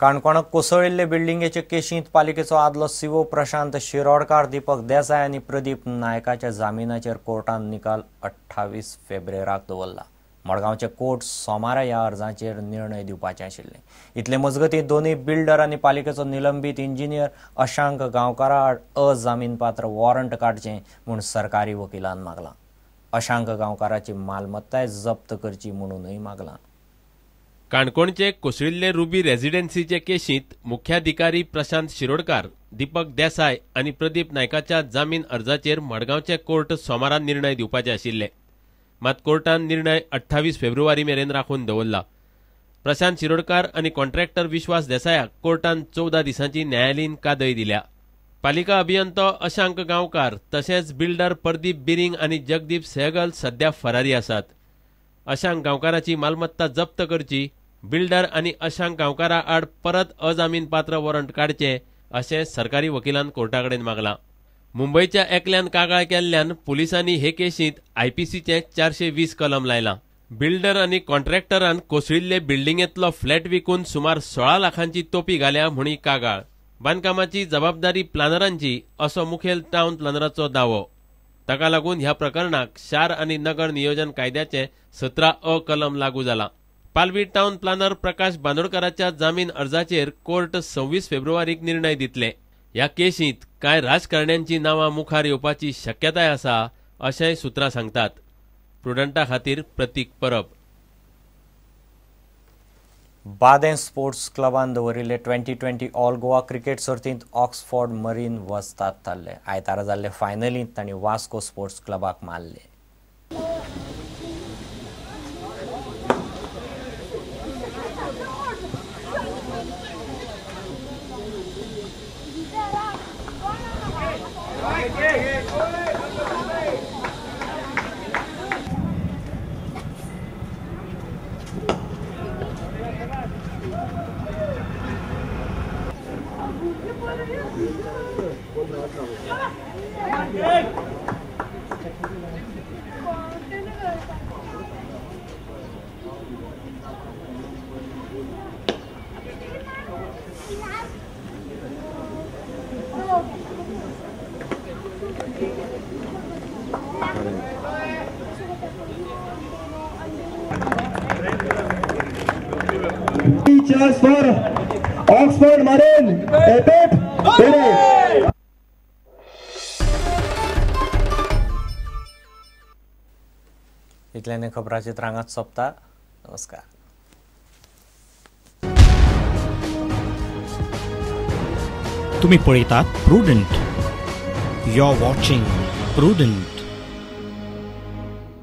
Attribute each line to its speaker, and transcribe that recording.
Speaker 1: काणकोणाक कोसळिल्ले बिल्डिंगेचे केशींत पालिकेचो आदलो सीओ प्रशांत शिरोडकार, दीपक देसाय आनी प्रदीप नायकाच्या जामिनाचेर कोर्टान निकाल 28 फेब्रुवाराक दवरला. मडगांवचे कोर्ट सोमारा ह्या अर्जाचेर निर्णय दिवपाचे आशिल्ले. इतले मजगतीं दोनूय बिल्डर आनी पालिकेचो निलंबीत इंजिनियर अशांक गांवकारा आड अजामीनपात्र वॉरंट काडचें म्हूण सरकारी वकिलान मागलां. अशांक गांवकाराची मालमत्ताय जप्त करची म्हणूनय मागलां.
Speaker 2: काणकोणचे कोसळिल्ले रुबी रेजिडेन्सीचे केशींत मुख्याधिकारी प्रशांत शिरोडकार, दीपक देसाय आनी प्रदीप नायकाच्या जामीन अर्जाचेर मडगांवचे कोर्ट सोमारा निर्णय दिवपाचे आशिल्ले. मात कोर्टान निर्णय 28 फेब्रुवारी मेरेन राखून दवरला. प्रशांत शिरोडकार आनी कॉन्ट्रॅक्टर विश्वास देसायाक कोर्टान 14 दिसांची न्यायालयीन कादय दिल्या. पालिका अभियंतो अशांक गांवकार तशेंच बिल्डर प्रदीप बिरिंग आनी जगदीप सहगल सध्या फरारी आसात. अशांक गांवकाराची मालमत्ता जप्त करची, बिल्डर आनी अशांक गांवकारा आड परत अजामीनपात्र वॉरंट काडचें अशें सरकारी वकिलान कोर्टा कडेन मागलां. मुंबयच्या एकल्यान कागाळ केल्ल्यान पुलिसांनी हे केशींत आयपीसीचें 420 कलम लायलां. बिल्डर आनी कॉन्ट्रॅक्टरान कोसळिल्ले बिल्डिंगेंतलो फ्लॅट विकून सुमार 16 लाखांची तोपी घाल्या म्हूण ही कागाळ. बांदकामाची जबाबदारी प्लानरांची असो मुखेल टावन प्लानराचो दावो. ताका लागून ह्या प्रकरणाक शार आनी नगर नियोजन कायद्याचें 17अ कलम लागू जालां. पालवी टावन प्लानर प्रकाश बांदोडकाराच्या जामीन अर्जाचेर कोर्ट 26 फेब्रुवारीक निर्णय दितले. ह्या केशींत कांय राजकारण्यांची नांवां मुखार येवपाची शक्यताय आसा अशेंय सुत्रां सांगतात. प्रुडंटा खातीर प्रतीक परब.
Speaker 1: बादें स्पोर्ट्स क्लबान दवरिल्ले 2020 ऑल गोवा क्रिकेट सर्तींत ऑक्सफोर्ड मरीन वस्ताद थारले. आयतारा जाल्ले फायनलींत तांणी वास्को स्पोर्ट्स क्लबाक मारले.
Speaker 3: Cheers for Oxford Marine.
Speaker 1: इतल्याने खबराचे रांगात सोंपता. नमस्कार.
Speaker 4: तुम्ही पळयतात Prudent. You are watching Prudent.